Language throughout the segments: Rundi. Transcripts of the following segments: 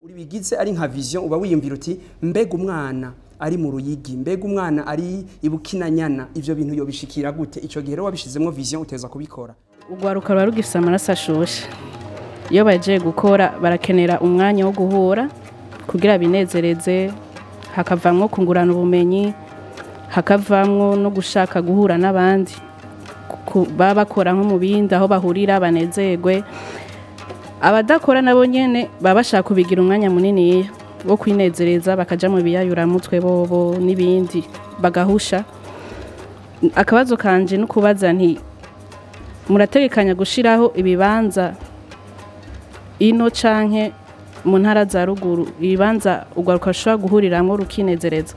Uri bigize ari nka vision, uba wiyumvira uti: mbega umwana ari mu Ruyigi, mbega umwana ari ibukinanyana, ivyo bintu yobishikira gute? Ico gihe rero wabishizemwo vision, uteza kubikora. Urwaruka ruba rugifise amaraso ashushe. Iyo bagiye gukora, barakenera umwanya wo guhura kugira binezereze, hakavamwo kungurana ubumenyi, hakavamwo no gushaka guhura n'abandi baba bakora nko mu bindi, aho bahurira banezerwe. Abadakora nabo nyene baba bashaka kubigira umwanya muniniya wo kwinezereza, bakaja mu biyayuramutwe bobo n'ibindi, bagahusha. Akabazo kanje no kubaza nti: murategekanya gushiraho ibibanza ino canke mu ntara za ruguru, ibibanza urwaruka rushobora guhuriramwo rukinezereza?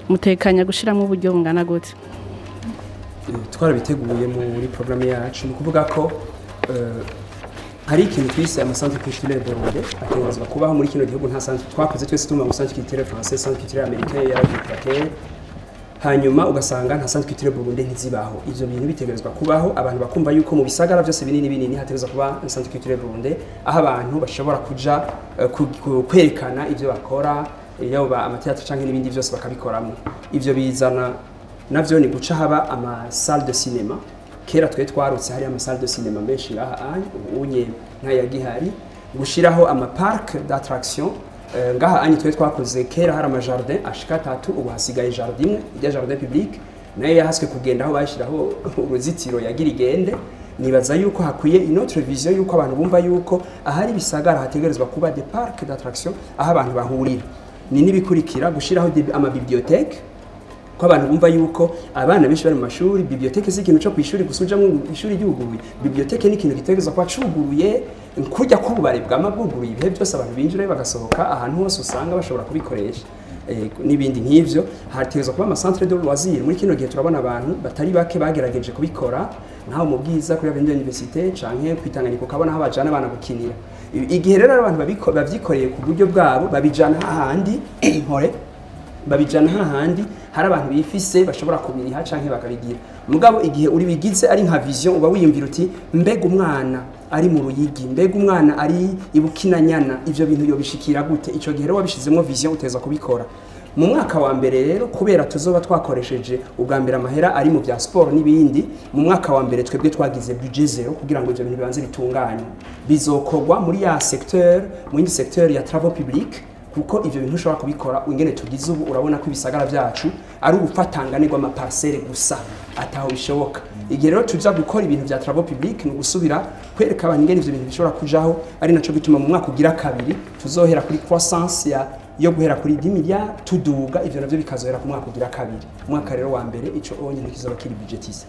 Mutekanya gushiramo uburyo bungana gute? Twarabiteguye muri programme yacu. Ni ukuvuga ko hari ikintu twise ama centre culturel burundais ategerezwa kubaho muri kino gihugu. Nta centre twakoze, twese tumva ngo centre culturel français, centre culturel américain yaragiye kera, hanyuma ugasanga nta centre culturel burundais, ntizibaho. Ivyo bintu bitegerezwa kubaho, abantu bakumva yuko mu bisagara byose binini binini hategerezwa kuba un centre culturel burundais, aho abantu bashobora kuja kwerekana ivyo bakora, yoba ama théâtre canke n'ibindi byose bakabikoramo. Ivyo bizana navyo ni guca haba ama salle de cinéma. Kera twe twarutse hari ama salle de cinéma menshi ngaha anye, ubu unye ntayagihari. Gushiraho ama parc d'attraction ngaha anye twe twakoze kera hari ama jardin ashika atatu, ubu hasigaye jardin imwe, irya jardin public nayo yahaswe kugenda aho bashyiraho uruzitiro yagira igende. Nibaza yuko hakwiye une autre vision, yuko abantu bumva yuko ahari ibisagara hategerezwa kuba des parcs d'attraction, aho abantu bahurira. Ni n'ibikurikira gushiraho ama bibliothèque, ko abantu bumva yuko abana benshi bari mu mashuri, bibliothèque si ikintu cyo kwishuri gusa ujamwo ishuri ryuguruye. Bibliothèque ni ikintu gitegerezwa kuba cuguruye kurya k'ububare bwama bwuguruye ibihe byose, abantu binjirayo bagasohoka, ahantu hose usanga bashobora kubikoresha. N'ibindi nk'ivyo. Hategerezwa kuba ama centre de loisir. Muri kino gihe turabona abantu batari bake bagerageje kubikora, nkaho mu Bwiza kuri Avenue de l'Université canke kwitanganyika, ukabona aho bajana abana gukinira. Igihe rero abantu bavyikoreye ku buryo bwabo, babijana hahandi mpore, babijana hahandi hari abantu bifise bashobora kubiriha canke bakabigira. Mugabo igihe uri bigize ari nka vision, uba wiyumvira uti: mbega umwana ari mu Ruyigi, mbega umwana ari ibukinanyana, ivyo bintu yobishikira gute? Ico gihe rero wabishizemwo vision, uteza kubikora. Mu mwaka wa mbere rero, kubera tuzoba twakoresheje ubwa mbere amahera ari mu bya sport n'ibindi, mu mwaka wa mbere twebwe twagize budget zéro kugira ngo ivyo bintu bibanze bitunganywe. Bizokorwa muri ya secteur, mu yindi secteur ya travaux publics, kuko ivyo bintu ushobora kubikora ingene tugize ubu. Urabona ko ibisagara vyacu ari ubufatangane rw'ama parcelle gusa, ataho bishoboka. Igihe rero tuza gukora ibintu vya travaux publics, ni ugusubira kwereka abantu ingene ivyo bintu bishobora kujaho. Ari naco gituma mu mwaka ugira kabiri tuzohera kuri croissance ya yo guhera kuri 10 milliards tuduga. Ivyo navyo bikazohera ku mwaka ugira kabiri. Umwaka rero wa mbere ico onye ntikizoba kiri budgétisé.